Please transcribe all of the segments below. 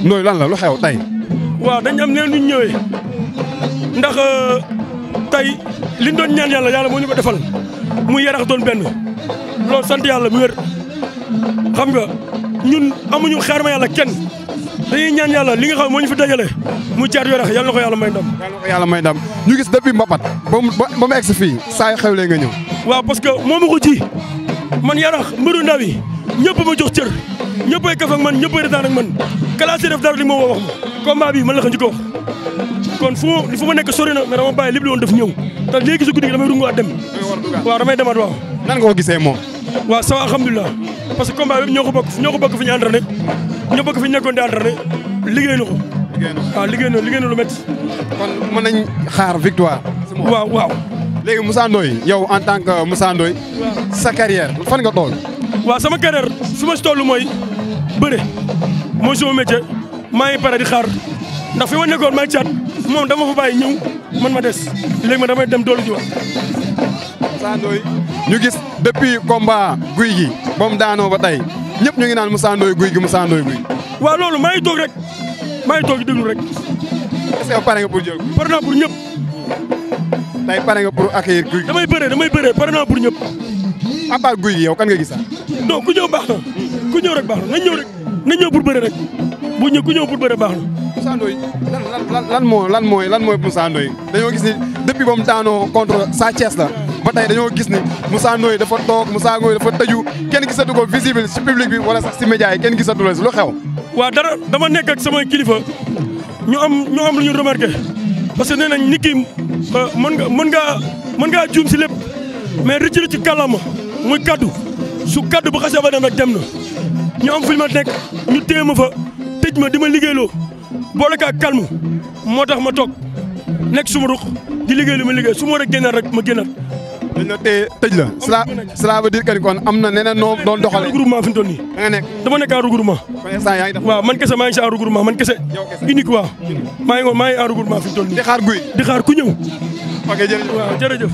Ndoye lan la lu xew tey. waaw dañ am neen ñu ñëwee ndax tey liñ doon ñaan yàlla moo ñu ko defal mu Yarax doon benn loolu sant yàlla mu wér xam nga ñun amuñu xaar ma yàlla kenn dañuy ñaan yàlla li nga xam moo ñu fi dajale mu caatu Yarax yàlla na ko yàlla may ndam. yàlla na ko yàlla may ndam ñu gis depuis Mbapat ba mu egsi fii saa yu xewlee nga ñëw. waaw parce que moo ma ko ji man Yarax mbëru ndaw yi ñëpp ma jox cër ñëppay kaf ak man ñëppay retaan ak man classé def dara li ma woo wax ma combat bi man la ko njëkk a wax kon fu ma nekk sori na mais dama bàyyi lépp li woon def ñëw te léegi si guddi gi damay runguwaat dem waaw damay demaat waaw. nan nga ko gisee moom. waaw ça va alhamdulilah parce que combat bi ñoo ko bokk fi ñu entraîné ñoo bokk fi ñu nekkoon di entraîné liggéey na ko. waaw liggéey na lu métti. kon mën nañ xaar victoire. waaw. léegi Moussa Ndoye yow en tant que Moussa Ndoye sa carrière fan nga toll. waaw sama carrière fi ma si toll mooy bëre mooy sama métier maa ngi pare di xaar ndax fi ma nekkoon maa ngi caat moom dama fa bàyyi ñëw man ma des léegi ma damay dem doolu ji waat. Moussa Ndoye ñu gis depuis combat Gouy Gui ba mu daanoo ba tey ñëpp ñu ngi naan Moussa Ndoye Gouy Gui Moussa Ndoye Gouy Gui. waaw loolu maa ngi toog rek maa ngi toog di déglu rek. est-ce que pare nga pour jël. pare naa pour ñëpp. tey pare nga pour accueillir Gouy Gui. damay bëree pare naa pour ñëpp. à part Gouy Gui yow kan nga gis non ku ñëw baax na ku ñëw rek baax na nañ ñëw rek nañ ñëw pour bëre rek ku ñëw pour bëre baax na. Moussa Ndoye lan mooy Moussa Ndoye dañoo gis ni depuis ba mu daanoo contre Sa Thiès la ba tey dañoo gis ni Moussa Ndoye dafa toog Moussa Ndoye dafa tëju kenn gisatu ko visible ci public bi wala sax ci média yi kenn gisatu la si lu xew. waaw dara dama nekk ak samay kilifa ñu am lu ñu remarqué parce que nee nañ nit ki mën ngaa juum si lépp mais rëcc kàllaama muy kaddu su kaddu bu xasee ba dem rek dem na ñu am fi ma nekk ñu téye ma fa tëj ma di ma liggéeyloo boole kaa calme moo tax ma toog nekk suma ruq di liggéey lu ma liggéey su ma war a génnaat rek ma génnaat. dañ la téye tëj la. cela veut dire que kon am na neneen noo doon doxalee. regroupement fi mu toll nii. da nga nekk dama nekk en regroupement. waaw man kese maa ngi si en regroupement man kese. unique waaw. maa ngi en regroupement fi mu toll nii. di xaar Gouy. di xaar ku ñëw. ok jërëjëf waaw jërëjëf.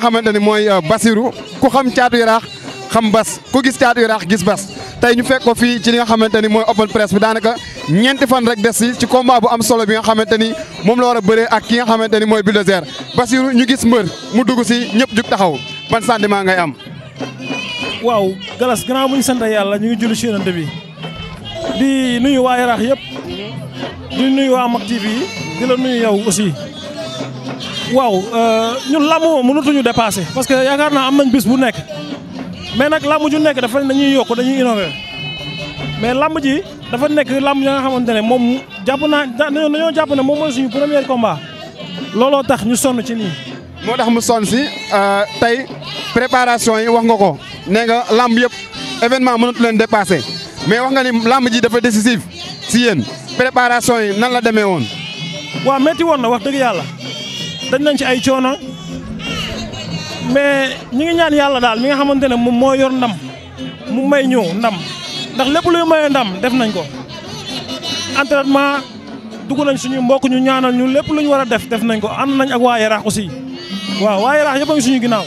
xamante ni mooy Basirou ku xam Caatu Yaraax xam Bas ku gis Caatu Yaraax gis Bas tey ñu fekk ko fii ci li nga xamante ni mooy open press bi daanaka ñeenti fan rek des ci combat bu am solo bi nga xamante ni moom la war a bëree ak ki nga xamante ni mooy Bulldozer Basirou ñu gis mbër mu dugg si ñëpp jug taxaw ban sentiment ngay am. waaw Galas gannaaw bu ñu sant yàlla ñu ngi julli ci Yonent bi di nuyu waa Yaraax yëpp di nuyu waa Mak TV yi di la nuyu yow aussi. waaw ñun làmb moom mënatuñu dépassé parce que yaakaar naa am nañ bis bu nekk mais nag làmb ju nekk dafa dañuy yokk dañuy innover mais làmb ji dafa nekk làmb ya nga xamante ne moom jàpp naa dañoo jàpp ne moom mooy suñu premier combat looloo tax ñu sonn ci nii. moo tax mu sonn si tey préparation yi wax nga ko nee nga làmb yëpp événement mënatu leen dépassé mais wax nga ni làmb ji dafa décisif si yéen préparation yi nan la demee woon. waaw metti woon na wax dëgg yàlla. dañ nañ ci ay coono mais ñi ngi ñaan yàlla daal mi nga xamante ne moom moo yor ndam mu may ñëw ndam ndax lépp luy maye ndam def nañ ko entraînement dugg nañ suñu mbokk ñu ñaanal ñu lépp lu ñu war a def nañ ko ànd nañ ak waa Yaraax aussi waaw waa Yaraax yëpp a ngi suñu ginnaaw.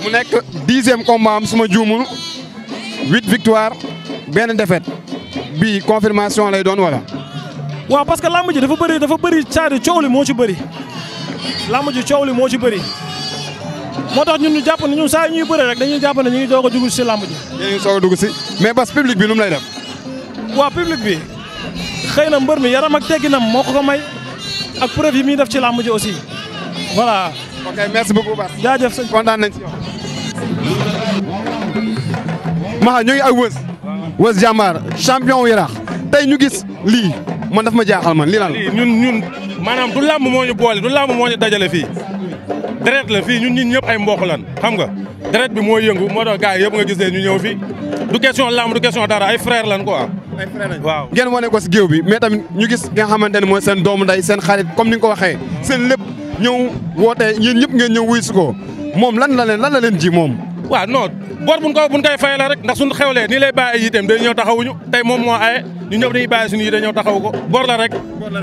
mu nekk 10e combat am suma juumul 8 victoire benn défaite bii confirmation lay doon wala. waaw parce que lamb ji dafa bëri caari coow li moo ci bëri lamb ji coow li moo ci bëri moo tax ñun ñu jàpp ne ñun saa ñuy bëre rek dañuy jàpp ne ñu ngi doog a dugg si lamb ji. ñu ngi soog a dugg si mais bas public bi nu mu lay def. waaw public bi xëy na mbër mi yaram ak tegginam moo ko may ak preuve yi muy def ci lamb ji aussi voilà. ok merci beaucoup Bas. jaajëf sëñ kontaan nañ si yow. Maxa ñu ngi ak Weuz jàmbaar champion wu Yaraax tey ñu gis lii man daf ma jaaxal man lii lan la. ñun maanaam du làmb moo ñu boole du làmb moo ñu dajale fii deret la fii ñun ñëpp ay mbokk lan xam nga deret bi moo yëngu moo tax gars yi yëpp nga gis ne ñu ñëw fii du question làmb du question dara ay frère lan quoi. ay frère lañ waaw. ngeen wane ko si géew bi mais tamit ñu gis nga xamante ne mooy seen doomu nday seen xarit comme ni nga ko waxee seen lépp ñëw woote yéen ñëpp ngeen ñëw wuy si ko moom lan la leen ji moom. waaw non bor buñ koy fay la rek ndax suñu xewlee nii lay bàyyi ay yiteem day ñëw taxawuñu tey moom moo aye ñu ñëpp dañuy bàyyi suñu yite ñëw taxaw ko bor la rek.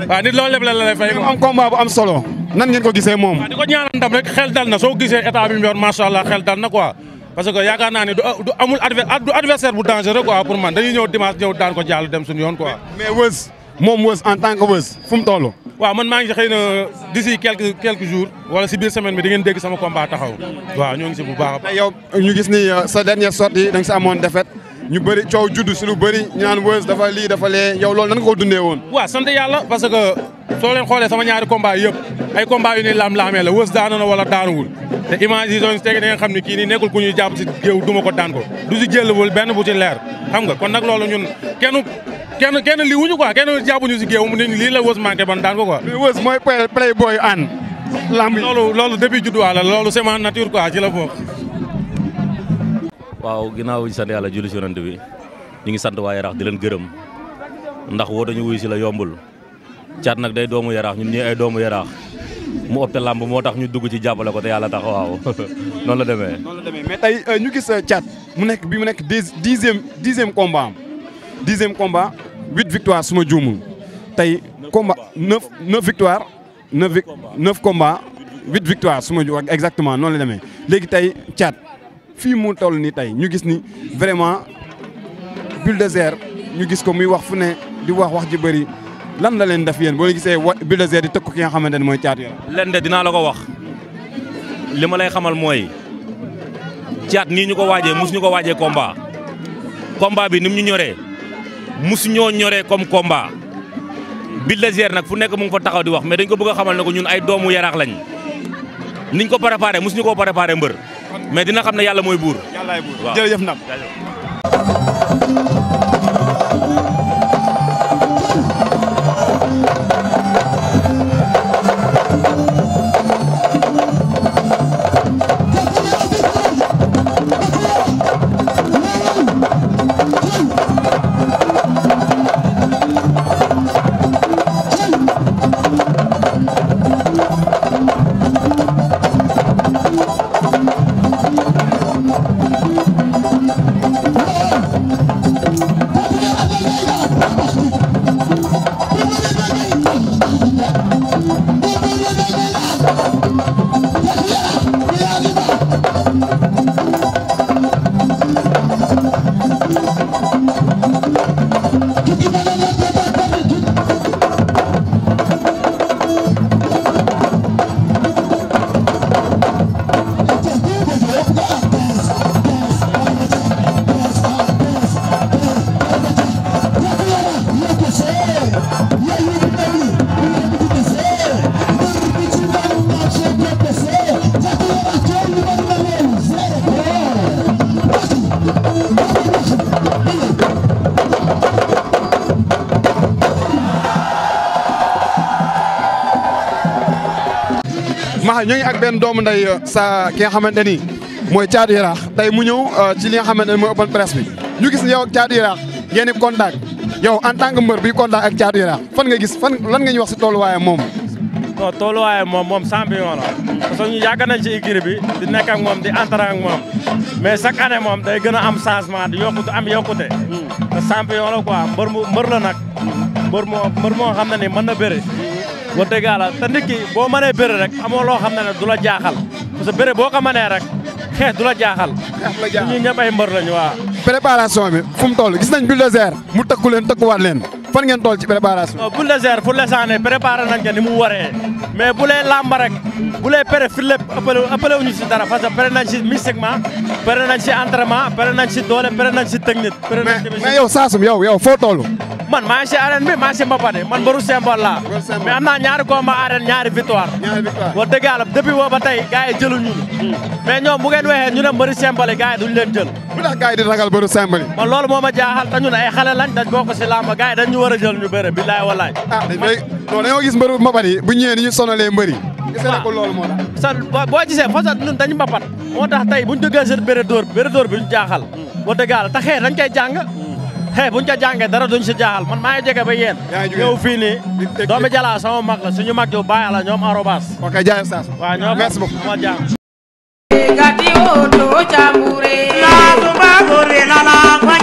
waaw nit loolu lépp la lay fay. am combat bu am solo nan ngeen ko gisee moom. waaw di ko ñaanal ndam rek xel dal na soo gisee état bi mu yor macha allah xel dal na quoi parce que yaakaar naa ne du amul adversaire bu dangereux quoi pour man dañuy ñëw dimanche ñëw daan ko jàll dem suñu yoon quoi. mais Weuz moom Weuz en tant que Weuz fu mu toll. waaw man maa ngi xëy na d'ici quelques jours wala si biir semaine bi di ngeen dégg sama combat taxaw waaw ñoo ngi si bu baax a baax. yow ñu gis ni sa dernière sortie da nga si amoon défaite ñu bëri coow judd si lu bëri ñu naan Weuz dafa lii dafa lee yow loolu nan nga ko dundee woon. waaw sant yàlla parce que soo leen xoolee sama ñaari combat yëpp ay combat yu ni laam-laamee la Weuz daanu na wala daanuwul te image yi soo teg da nga xam ne kii nii nekkul ku ñuy jàpp si géew duma ko daan ko du si jëlwul benn bu ci leer xam nga kon nag loolu ñun kenn lii wuñu quoi kenn jàppuñu si géew mu ne lii la Weuz manqué ban daan ko quoi. mais Weuz mooy playboy an lamb yi loolu depuis juddu la loolu c'est ma nature quoi ci la bokk. waaw ginnaaw ñu sant yàlla julli si yonent bi ñu ngi sant waa Yaraax di leen gërëm ndax woo dañu wuy si la yombul caat nag day doomu Yaraax ñun ñii ay doomu Yaraax mu opté lamb moo tax ñu dugg ci jàppale ko te yàlla tax waaw noonu la demee. mais tey ñu gis caat mu nekk 10e combat am 10e combat 8 victoire su ma juumul tey combat 9 victoire 9 combat 8 victoire su ma juumul exactement noonu la demee léegi tey caat fii mu toll nii tey ñu gis ni vraiment bulldozer ñu gis ko muy wax fu ne di wax ji bëri lan la leen def yéen boo gisee bulldozer di tëkk ki nga xamante ne mooy Caatu Yaraax. leen de dinaa la ko wax li ma lay xamal mooy caat nii ñu ko waajee mus ñu ko waajee combat bi ni mu ñu ñoree mus ñoo ñoree comme combat bulldozer nag fu nekk mu ngi fa taxaw di wax mais dañ ko bëgg a xamal ne ko ñun ay doomu Yaraax lañ niñ ko préparé mus ñu koo préparé mbër mais dina xam ne yàlla mooy buur. yàllaay buur waaw jërëjëf ndam. Maxa ñoo ngi ak benn doomu nday sa ki nga xamante ni mooy Caatu Yaraax tey mu ñëw ci li nga xamante ne mooy open press bi ñu gis ne yow ak Caatu Yaraax ngeen di contact yow en tant que mbër bi contact ak Caatu Yaraax fan nga gis lan nga ñu wax si tolluwaayam moom. non tolluwaayam moom champion la parce que ñu yàgg nañ ci écurie bi di nekk ak moom di entraîner ak moom mais chaque année moom day gën a am changement di yokkute te champion la quoi mbër la nag mbër moo xam ne ni mën na bëre. wax dëgg yàlla te nit ki boo mënee bëre rek amoo loo xam ne du la jaaxal parce que bëre boo ko mënee rek xeex du la jaaxal. ñun ñëpp ay mbër lañu waaw. préparation bi fu mu toll gis nañ bulldozer mu tëkku leen tëkkuwaat leen fan ngeen toll ci préparation. non bulldozer pour l'instant préparé nañ ko ni mu waree mais bu lee làmb rek bu lee pere fi lépp ëppale wuñu si dara parce que pere nañ si mystiquement pere nañ si entraînement pere nañ si doole pere nañ si technique. mais yow Saasum yow foo toll. man maa ngi si arène bi maa ngi si mbapat man mbaru symbole laa. mais am naa ñaari combat arène ñaari victoire. wax dëgg yàlla depuis boobu ba tey gars yi jëluñu mais ñoom bu ngeen waxee ñu ne mbëri symbole gars yi duñu leen jël. lu tax gars yi di ragal mbëru symbole. man loolu moo ma jaaxal te ñun ay xale lañ dañ bokk si làmb gars yi dañ ñu war a jël ñu bëre billaay wallaay. dañoo gis mbëru mbapat yi bu ñëwee ni ñu sonalee mbëri. gis nga ko loolu moo tax. boo gisee fa sax ñun dañu mbapat moo tax tey buñ dëggee seen bëre dóor bi ñu jaaxal. wax dëgg yàlla te xëy dañ koy jàng buñ ca jàngee dara duñ si jaaxal man maa ngi jege ba yéen. ñëw fii nii doomi Jala sama mag la suñu mag yu baax la ñoom arobas. ok jaay saas. waaw ñoom merci beaucoup ama jàmm. gati o to chambure la to ba gore la la